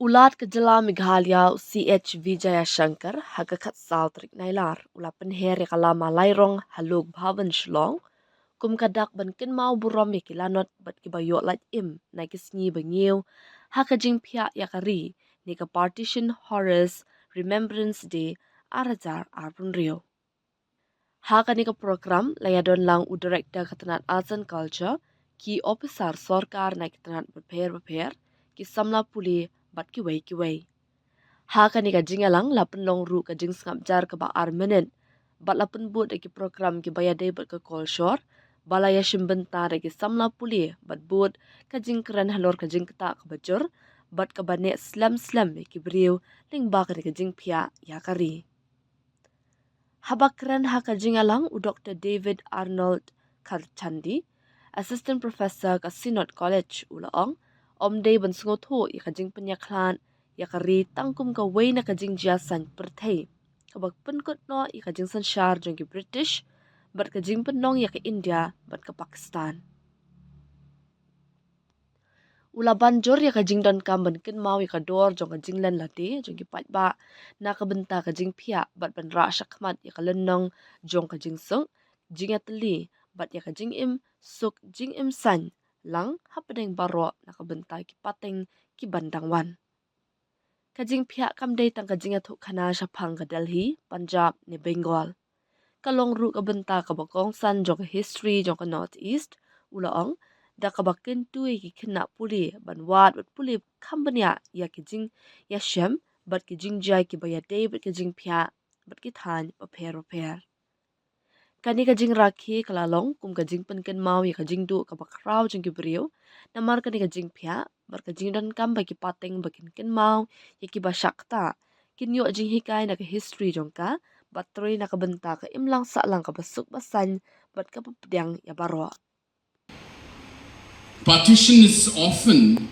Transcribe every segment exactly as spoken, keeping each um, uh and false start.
U Lat ka jylla Meghalaya, u C H Vijayashankar, ha ka khatsaw tarik Nailar u la pynher ïa ka lama lairong ha Lok Bhavan Shillong kum ka dak ban kynmaw burom ïa ki lanot bad kiba ïoh lait im na ki sngi ba ngiew ha ka jingphiah ïa ka ri ne ka Partition Horrors Remembrance Day ar hajar arphew hynriew. Ha kane ka program la ïadon lang u Director ka tnat Arts and Culture, ki ophisar sorkar na ki tnat bapher bapher, ki samla pule bad kiwei kiwei. Ha kane ka jingïalang la pynlong ruh ka jingsngap jar kaba ar minit bad la pynbud da ki program kiba ïadei bad ka kolshor ba la ïashim bynta da ki samla pule bad bud ka jingkren halor ka jingktah kaba jur bad kaba neh slem slem ïa ki briew lyngba kane ka jingphiah ïa ka ri. Haba kren ha ka jingïalang u Doktor David Arnold Kharchandi, Assistant Professor ka Synod College, u la ong, ym dei ban sngewthuh ïa ka jingpynïakhlad ïa ka ri tang kum kawei na ka jingjia saiñ pyrthei kaba pynkut noh ïa ka jingsynshar jong ki British bad ka jingpynlong ïa ka India bad ka Pakistan. U la ban jur ïa ka jingdonkam ban kynmaw ïa ka dor jong ka jinglen lade jong ki paidbah na ka bynta ka jingphiah bad ban rah shakhmat ïa ka lynnong jong ka jingsuk, jingïatylli bad ïa ka jingim suk jingim saiñ lang hapdeng baroh na ka bynta ki pateng ki ban dang wan. Ka jingphiah kam dei tang ka jingïathuhkhana shaphang ka Delhi, Punjab ne Bengal. Ka long ruh ka bynta kaba kongsan jong ka history jong ka North East, u la ong, da kaba kyntu ïa ki khynnah pule ban wad bad pule kham bniah ïa ki jingïashem bad ki jingjia kiba ïadei bad ki jingphiah bad ki thaiñ bapher bapher. Kane ka jingrakhe ka la long kum ka jingpynkynmaw ïa ka jingduh kaba khraw jong ki briew namar kane ka jingphiah bad ka jingdonkam ba ki pateng ba kin kynmaw ïa kiba shah ktah, kin ïoh jinghikai na ka history jong ka bad trei na ka bynta ka imlang sahlang kaba suk ba saiñ bad kaba pdiang ïa baroh. Partition is often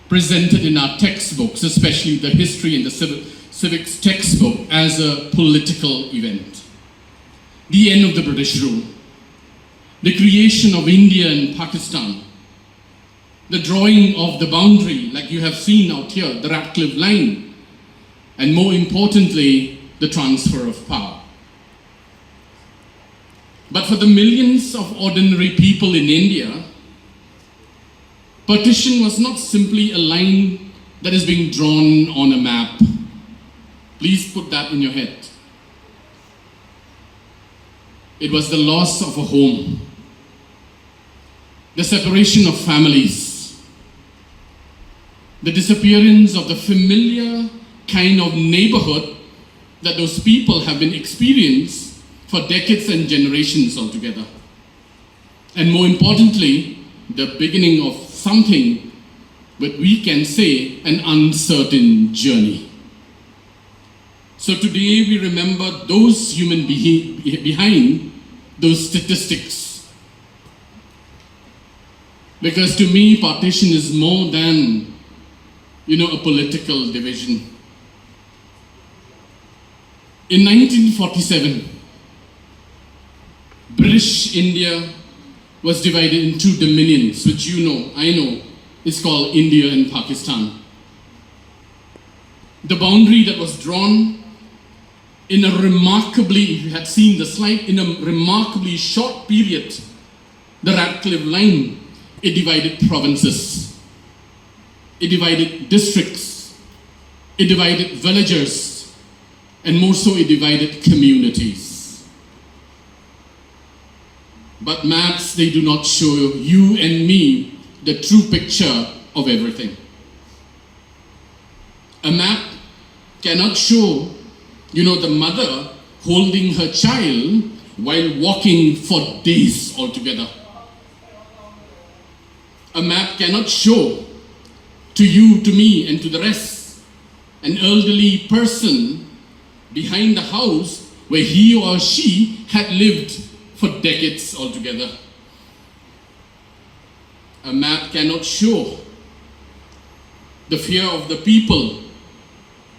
presented in our textbooks, especially the history and the civ- civics textbook, as a political event. The end of the British rule, the creation of India and Pakistan, the drawing of the boundary, like you have seen out here, the Radcliffe Line, and more importantly, the transfer of power. But for the millions of ordinary people in India, partition was not simply a line that is being drawn on a map. Please put that in your head. It was the loss of a home, the separation of families, the disappearance of the familiar kind of neighborhood that those people have been experienced for decades and generations altogether. And more importantly, the beginning of something that we can say an uncertain journey. So today we remember those human behi- behind those statistics. Because to me, partition is more than, you know, a political division. In nineteen forty-seven, British India was divided in two dominions, which you know, I know, is called India and Pakistan. The boundary that was drawn in a remarkably, if you had seen the slide, in a remarkably short period, the Radcliffe Line, it divided provinces, it divided districts, it divided villages, and more so, it divided communities. But maps, they do not show you and me the true picture of everything. A map cannot show, you know, the mother holding her child while walking for days altogether. A map cannot show to you, to me, and to the rest, an elderly person behind the house where he or she had lived for decades altogether. A map cannot show the fear of the people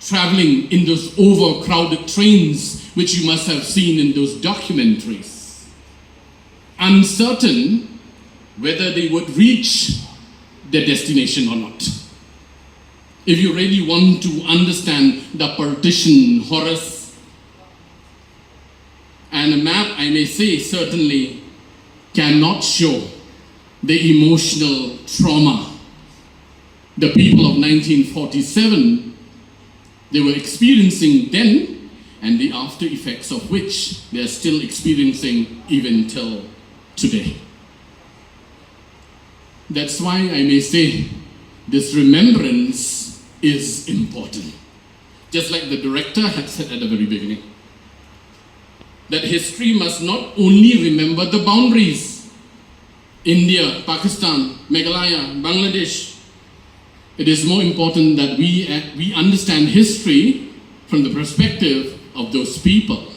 traveling in those overcrowded trains, which you must have seen in those documentaries, uncertain whether they would reach their destination or not. If you really want to understand the partition horrors, and a map, I may say, certainly cannot show the emotional trauma the people of nineteen forty-seven, they were experiencing then, and the after effects of which they are still experiencing even till today. That's why I may say this remembrance is important. Just like the director had said at the very beginning, that history must not only remember the boundaries, India, Pakistan, Meghalaya, Bangladesh. It is more important that we, we understand history from the perspective of those people.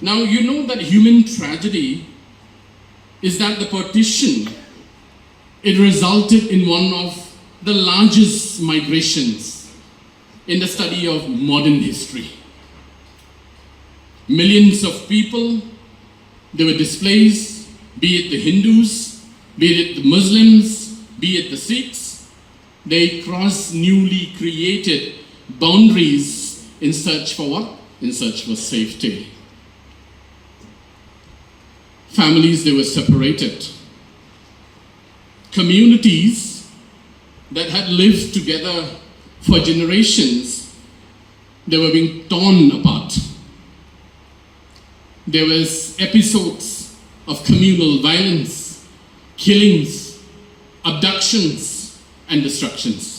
Now, you know that human tragedy is that the partition, it resulted in one of the largest migrations in the study of modern history. Millions of people, they were displaced, be it the Hindus, be it the Muslims, be it the Sikhs. They crossed newly created boundaries in search for what? In search for safety. Families, they were separated. Communities that had lived together for generations, they were being torn apart. There was episodes of communal violence, killings, abductions, and destructions.